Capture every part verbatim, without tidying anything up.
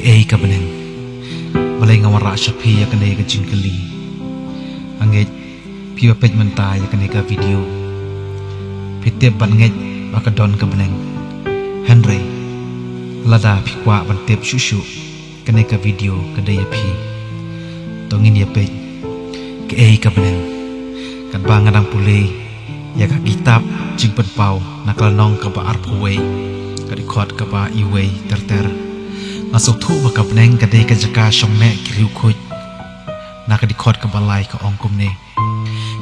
Ei ka bneng. Balei nga wanrah sha phi ïa kane ka jingkylli? Nga ngeit phi ba peit mynta ïa kane ka video phi tip bad ngeit ba ka don ka bneng. Hynrei lada phi kwah ban tip shuh shuh, kane ka video ka dei ïa phi. To ngin ïa peit kaei ka bneng. Katba nga dang pule ïa ka kitab Jingpynpaw na ka lynnong kaba arphew wei, ka dkhot kaba iwei ter ter, nga sngewthuh ba ka bneng ka dei ka jaka shongneh ki riewkhuid. Na ka dkhot kaba lai ka ong kumne: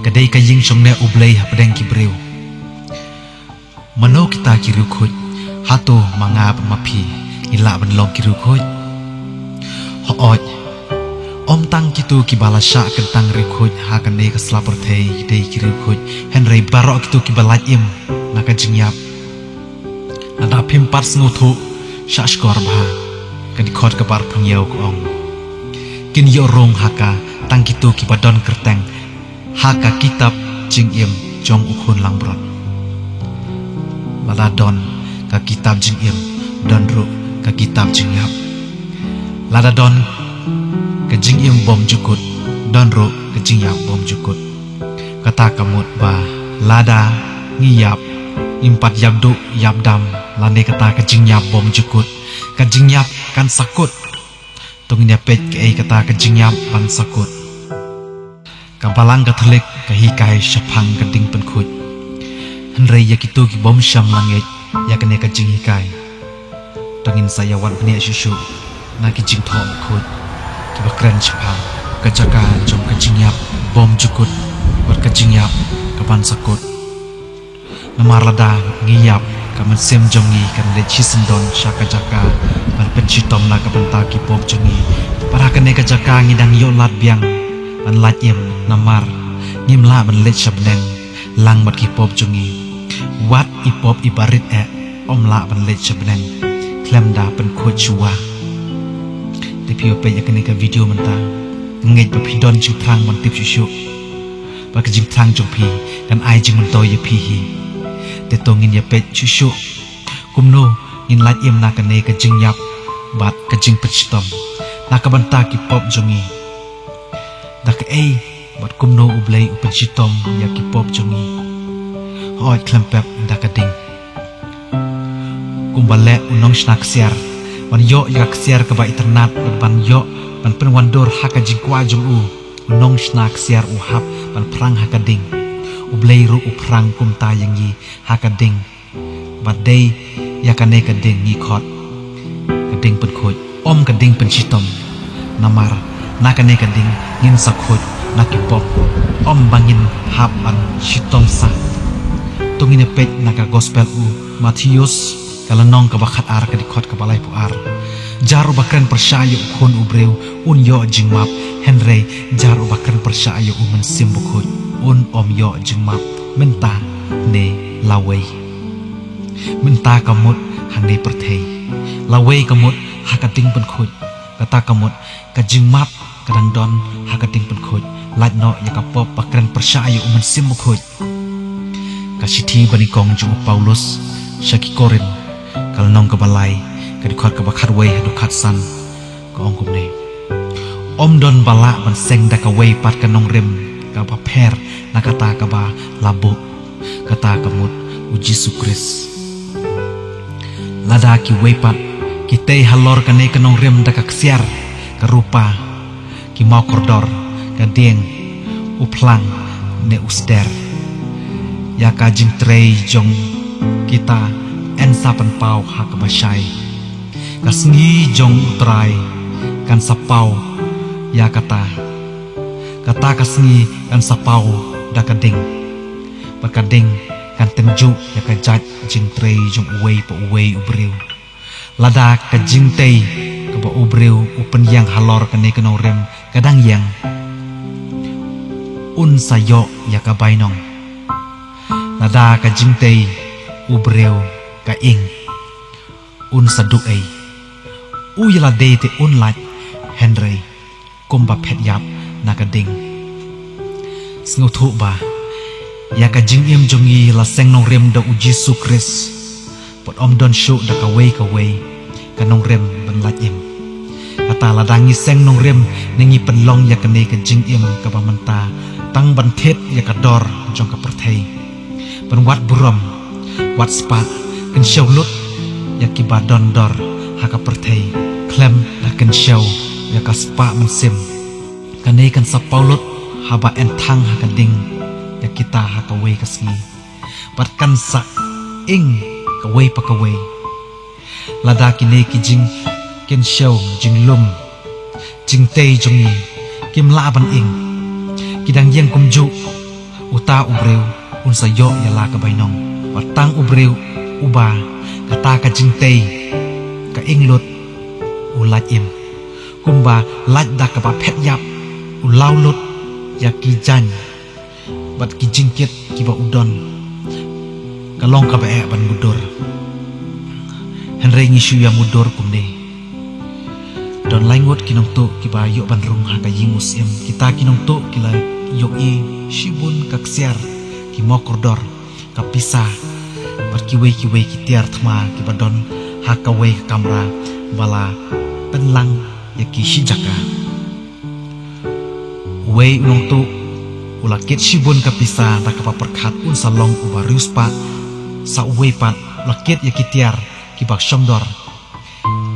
Ka dei ka ïing shongneh U Blei hapdeng ki briew. Mano kita ki riewkhuid? Hato ma nga bad ma phi ngi lah ban long ki riewkhuid? Hooid, ym tang kito kiba la shah kyntang riewkhuid ha kane ka sla pyrthei ki dei ki riewkhuid, hynrei baroh kito kiba lait im na ka jingïap. Lada phim pat sngewthuh, shah shkor bha. Ka dkhot kaba arphew hynñiew ka ong: Kin ïoh rung ha ka tang kito kiba don kyrteng ha ka kitab jingim jong U Khun Langbrot. Lada don ka kitab jingim, don ruh ka kitab jingïap. Lada don ka jingim bymjukut, don ruh ka jingïap bymjukut. Kata ka mut ba lada ngi ïap, ngim pat ïap duh ïap dam, lane kata ka jingïap bymjukut, ka jingïap kan sa kut. To ngin ïa peit kaei kata ka jingïap ban sa kut. Ka Balang Katholik ka hikai shaphang ka ding pynkhuid. Hynrei ïa kito ki bym shym la ngeit ïa kane ka jinghikai, to ngin sa ïa wad bniah shuh shuh na ki jingthoh khuid kiba kren shaphang ka jaka jong ka jingïap bymjukut bad ka jingïap kaban sa kut. Namar lada ngi ïap, ka mynsiem jong ngi kan leit shisyndon sha ka jaka ban pynshitom na ka bynta ki pop jong ngi. Bad ha kane ka jaka ngi dang ïoh lad biang ban lait im, namar ngim lah ban leit sha bneng lang bad ki pop jong ngi. Wat i pop iba rit eh ym lah ban leit sha bneng khlem da pynkhuid shuwa. Te phi ba peit ïa kane ka video mynta, nga ngeit ba phi don jingthrang ban tip shuh shuh. Ba ka jingthrang jong phi kan ai jingmyntoi ïa phi hi. Te to ngin ïa peit shuh shuh kumno ngin lait im na kane ka jingïap bad ka jingpynshitom na ka bynta ki pop jong ngi. Da kaei bad kumno U Blei u pynshitom ïa ki pop jong ngi? Hooid, khlem pep da ka ding. Kumba leh u nongshna ksiar ban ïoh ïa ka ksiar kaba itynnad bad ban ïoh ban pynwandur ha ka jingkwah jong u, u nongshna ksiar u hap ban phrang ha ka ding. U Blei ruh u phrang kumta ïa ngi ha ka ding. Bad dei ïa kane ka ding ngi khot ka ding pynkhuid, ym ka ding pynshitom. Namar na kane ka ding ngin sa khuid na ki pop, ym ba ngin hap ban shitom sah. To ngin ïa peit na ka Gospel u Mathaios, ka lynnong kaba khatar, ka dkhot kaba laiphew ar. Jar uba kren pyrshah ïa U Khun u briew un ïoh jingmap, hynrei jar uba kren pyrshah ïa U Mynsiem Bakhuid un ym ïoh jingmap mynta ne lawei. Mynta ka mut hangne pyrthei, lawei ka mut ha ka ding pynkhuid. Kata ka mut ka jingmap ka dang don ha ka ding pynkhuid. Lait noh ïa ka pop ba kren pyrshah ïa U Mynsiem Bakhuid. Ka shithi banyngkong jong u Paulus sha ki Korinth, ka lynnong kaba lai, ka dkhot kaba khatwei haduh khatsan, ka ong kumne: Ym don ba lah ban seng da kawei pat ka nongrim kaba pher na kata kaba la buh, kata ka mut U Jisu Khrist. Lada kiwei pat ki tei halor kane ka nongrim da ka ksiar, ka rupa, ki mawkordor, ka dieng, u phlang ne u sder, ïa ka jingtrei jong kita yn sa pynpaw ha kaba shai. Ka sngi jong U Trai kan sa paw ïa kata. Kata ka sngi kan sa paw da ka ding. Bad ka ding kan tynjuh ïa ka jait jingtrei jong uwei pa uwei u briew. Lada ka jingtei kaba u briew u pynïeng halor kane ka nongrim ka dang ïeng, un sa ïoh ïa ka bainong. Lada ka jingtei u briew ka ing, un sa duh ei? U ïa lade te un lait, hynrei kumba phet ïap na ka ding. Sngewthuh ba ïa ka jingim jong ngi la seng nongrim da U Jisu Khrist. Bad ym don shuh da kawei kawei ka nongrim ban lait im. Kata lada ngi seng nongrim ne ngi pynlong ïa kane ka jingim kaba mynta tang ban thied ïa ka dor jong ka pyrthei. Ban wad burom, wad spah, kynshew lut ïa kiba don dor ha ka pyrthei, khlem da kynshew ïa ka spah mynsiem. Kane kan sa paw lut haba yn thang ha ka ding ïa kita ha kawei ka sngi. Bad kan sa ing kawei pa kawei. Lada kine ki jingkynshew, jinglum, jingtei jong ngi kim lah ban ing, ki dang ïeng kumjuh, uta u briew un sa ïoh ïa la ka bainong. Bad tang u briew uba kata ka jingtei ka ing lut, u lait im. Kumba lait da kaba phet ïap, u law lut ïa ki jaiñ bad ki jingkit kiba u don. Ka long kaba eh ban mudui. Hynrei ngi shu ïa mudui kumne. Don lai ngut ki nongtuh kiba ïoh ban rung ha ka ïing u syiem. Kita ki nongtuh ki la ïohi shibun ka ksiar, ki mokordor, ka pisa, bad kiwei kiwei ki tiar thma kiba don ha kawei ka kamra ba la pynlang ïa ki shi jaka. Uwei u nongtuh u la kit shibun ka pisa da kaba pyrkhat un sa long uba riewspah. Sa uwei pat u la kit ïa ki tiar kiba shongdor,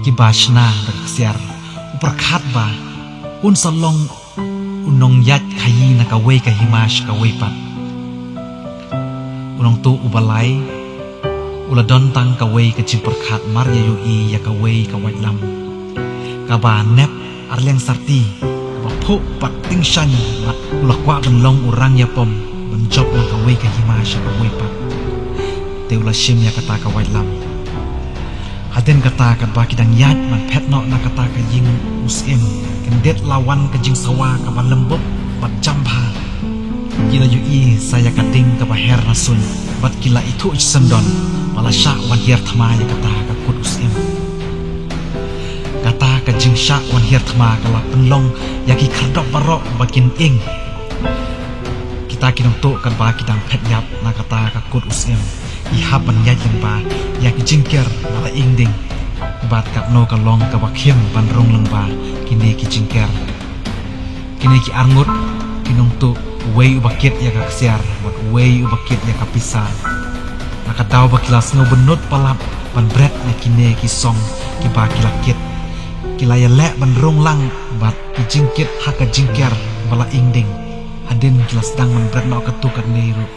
kiba shna da ka ksiar. U pyrkhat ba un sa long u nongïaid khaïi na kawei ka hima sha kawei pat. U nongtuh uba lai u la don tang kawei ka jingpyrkhat mar ïa ïohi ïa kawei ka waitlam kaba nep arliang sarti, kaba phuh bad tyngshaiñ, bad u la kwah ban long u rang ïapom ban jop na kawei ka hima sha kawei pat. Te u la shim ïa kata ka waitlam. Hadien kata katba ki dang ïaid ban phet noh na kata ka ïing u syiem, kyndit la wan ka jingsawa kaba lymbup bad jam bha. Ki la ïohi sa ïa ka ding kaba her na suiñ bad ki la ithuh shisyndon ba la shah wan hiar thma ïa kata ka kut u syiem. Kata ka jingshah wan hiar thma ka la pynlong ïa ki khyrdop baroh ba kin ing. Kita ki nongtuh katba ki dang phet ïap na kata ka kut u syiem, ki hap ban ïaid lyngba ïa ki jingker ba la ing ding. Bad katno ka long kaba khim ban rung lyngba kine ki jingker. Kine ki arngut ki nongtuh, uwei uba kit ïa ka ksiar bad uwei uba kit ïa ka pisa. Na ka daw ba ki la sngew bynnud palat ban bret na kine ki song kiba ki la kit, ki la ïaleh ban rung lang bad ki jingkit ha ka jingker ba la ing ding. Hadien ki la sdang ban bret noh katto katne ruh,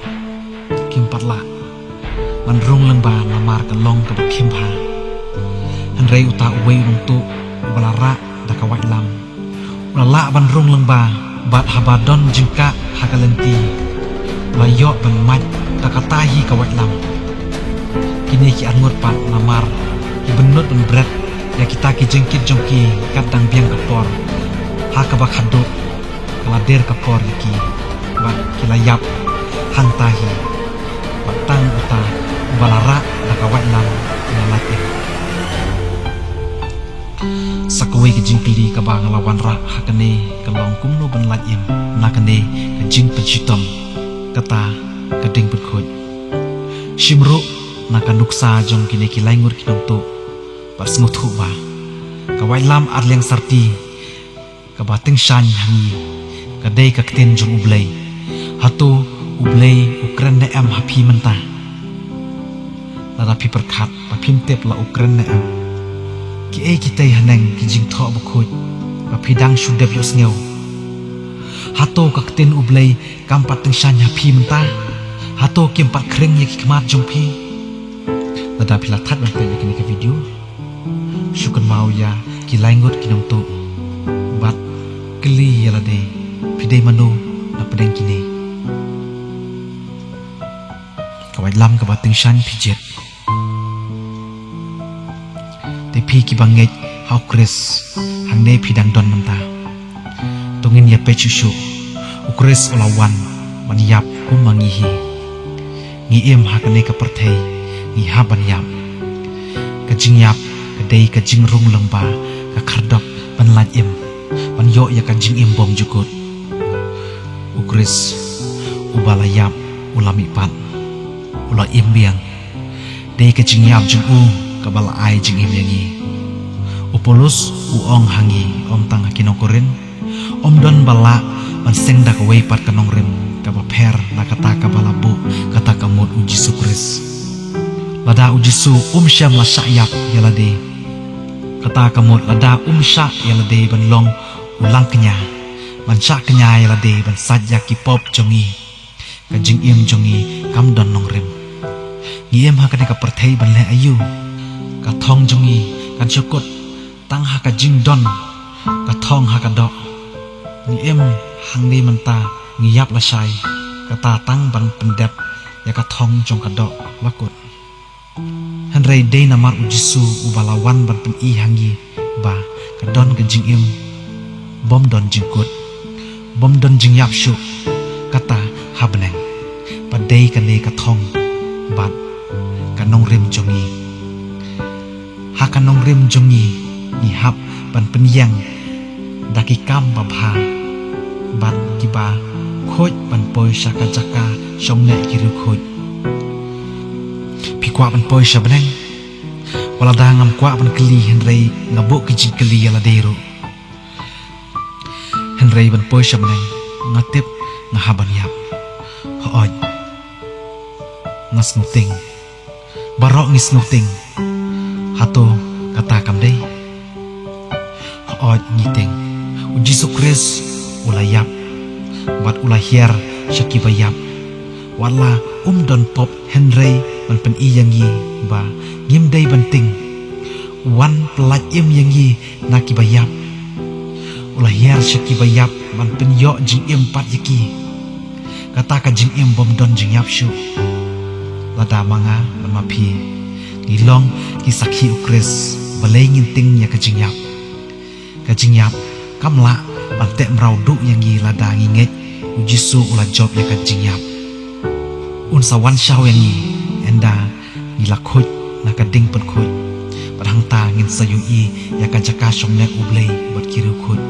kim pat lah ban rung lyngba namar ka long kaba khim bha. Hynrei uta uwei u nongtuh uba la rah da ka waitlam u la lah ban rung lyngba, bad haba don jingkah ha ka lynti u la ïoh ban mad da kata hi ka waitlam. Kine ki arngut pat namar ki bynnud ban bret ïa kita ki jingkit jong ki kat dang biang ka por, ha kaba khadduh ka la der ka por ïa ki bad ki la ïap hangta hi. Bad tang uta uba la rah da ka waitlam u la lait im. Sa kawei ka jingkylli kaba nga la wanrah ha kane ka long kumno ban lait im na kane ka jingpynshitom kata ka ding pynkhuid. Shim ruh na ka nuksa jong kine ki lai ngut ki nongtuh bad sngewthuh ba ka waitlam arliang sarti kaba tyngshaiñ ha ngi ka dei ka ktien jong U Blei. Hato U Blei u kren ne em ha phi mynta? Lada phi pyrkhat ba phim tip la u kren ne em, kiei kitei haneng ki jingthoh bakhuid ba phi dang shu dep ïohsngew? Hato ka ktien U Blei kam pat tyngshaiñ ha phi mynta? Hato kim pat khring ïa ki khmat jong phi? Lada phi la thait ban peit ïa kane ka video, shu kynmaw ïa ki lai ngut ki nongtuh bad kylli ïa lade, phi dei mano na pdeng kine? Ka waitlam kaba tyngshaiñ phi jied. Te phi kiba ngeit ha U Khrist, hangne phi dang don mynta. To ngin ïa peit shuh shuh, U Khrist u la wan ban ïap kum ma ngi hi. Ngi im ha kane ka pyrthei, ngi hap ban ïap. Ka jingïap ka dei ka jingrung lyngba ka khyrdop ban lait im, ban ïoh ïa ka jingim bymjukut. U Khrist uba la ïap u la mihpat, u la im biang. Dei ka jingïap jong u kaba la ai jingim ïa ngi. U Paulus u ong ha ngi, ym tang ha ki nong Korinth, ym don ba lah ban seng da kawei pat ka nongrim kaba pher na kata kaba la buh kata ka mut u Jisu Khrist. Lada u Jisu um shym la shah ïap ïa lade, kata ka mut lada um shah ïa lade ban long u langkñia, ban shah kñia ïa lade ban sait ïa ki pop jong ngi, ka jingim jong ngi kam don nongrim. Ngi im ha kane ka pyrthei ban leh aïu? Ka thong jong ngi kan shu kut tang ha ka jingdon ka thong ha ka doh. Ngi im hangne mynta, ngi ïap lashai, kata tang ban pyndep ïa ka thong jong ka doh ba kut. Hynrei dei namar u Jisu uba la wan ban pyni ha ngi ba ka don ka jingim bym don jingkut, bym don jingïap shuh, kata ha bneng. Ba dei kane ka thong bad ka nongrim jong ngi. Ha ka nongrim jong ngi, ngi hap ban pynïeng da ki kam babha bad kiba khuid ban poi sha ka jaka shong neh ki riewkhuid. Phi kwah ban poi sha bneng? Wat lada ngam kwah ban kylli, hynrei nga buh ki jingkylli ïa lade ruh. Hynrei ban poi sha bneng, nga tip nga hap ban ïap. Hooid, nga sngewtieng. Baroh ngi sngewtieng. Hato kata kam dei? Hooid, ngi tieng. U Jisu Khrist u la ïap bad u la hiar sha kiba ïap. Wat la um don pop, hynrei ban pyni ïa ngi ba ngim dei ban tieng. U wan pyllait im ïa ngi na kiba ïap. U la hiar sha kiba ïap ban pynïoh jingim pat ïa ki. Kata ka jingim bym don jingïap shuh. Lada ma nga bad ma phi ngi long ki sakhi u Khrist, balei ngin tieng ïa ka jingïap? Ka jingïap kam lah ban teh mraw duh ïa ngi lada ngi ngeit u Jisu u la jop ïa ka jingïap. Un sa wan shaw ïa ngi ynda ngi la khuid na ka ding pynkhuid, bad hangta ngin sa ïohi ïa ka jaka shong neh U Blei bad ki riewkhuid.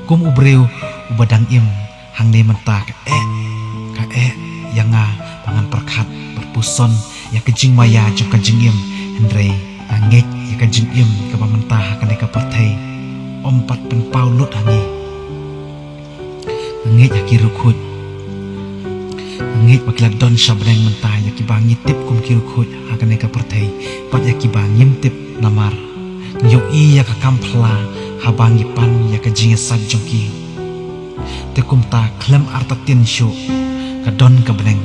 Kum u briew uba dang im hangne mynta, ka eh, ka eh ïa nga ba ngan pyrkhat bad puson ïa ka jingmaïa jong ka jingim, hynrei nga ngeit ïa ka jingim kaba mynta ha kane ka pyrthei ym pat pynpaw lut ha ngi. Nga ngeit ha ki riewkhuid. Nga ngeit ba ki la don sha bneng mynta ïa kiba ngi tip kum ki riewkhuid ha kane ka pyrthei, bad ïa kiba ngim tip namar ngi ïohi ïa ka kam phylla haba ngi pan ïa ka jingïasait jong ki. Te kumta khlem artatien shuh ka don ka bneng,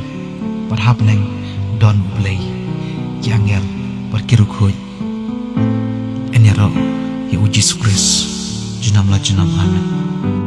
bad ha bneng don U Blei, ki angel bad ki riewkhuid. Yn ïaroh ïa u Jisu Khrist junom la junom. Amen.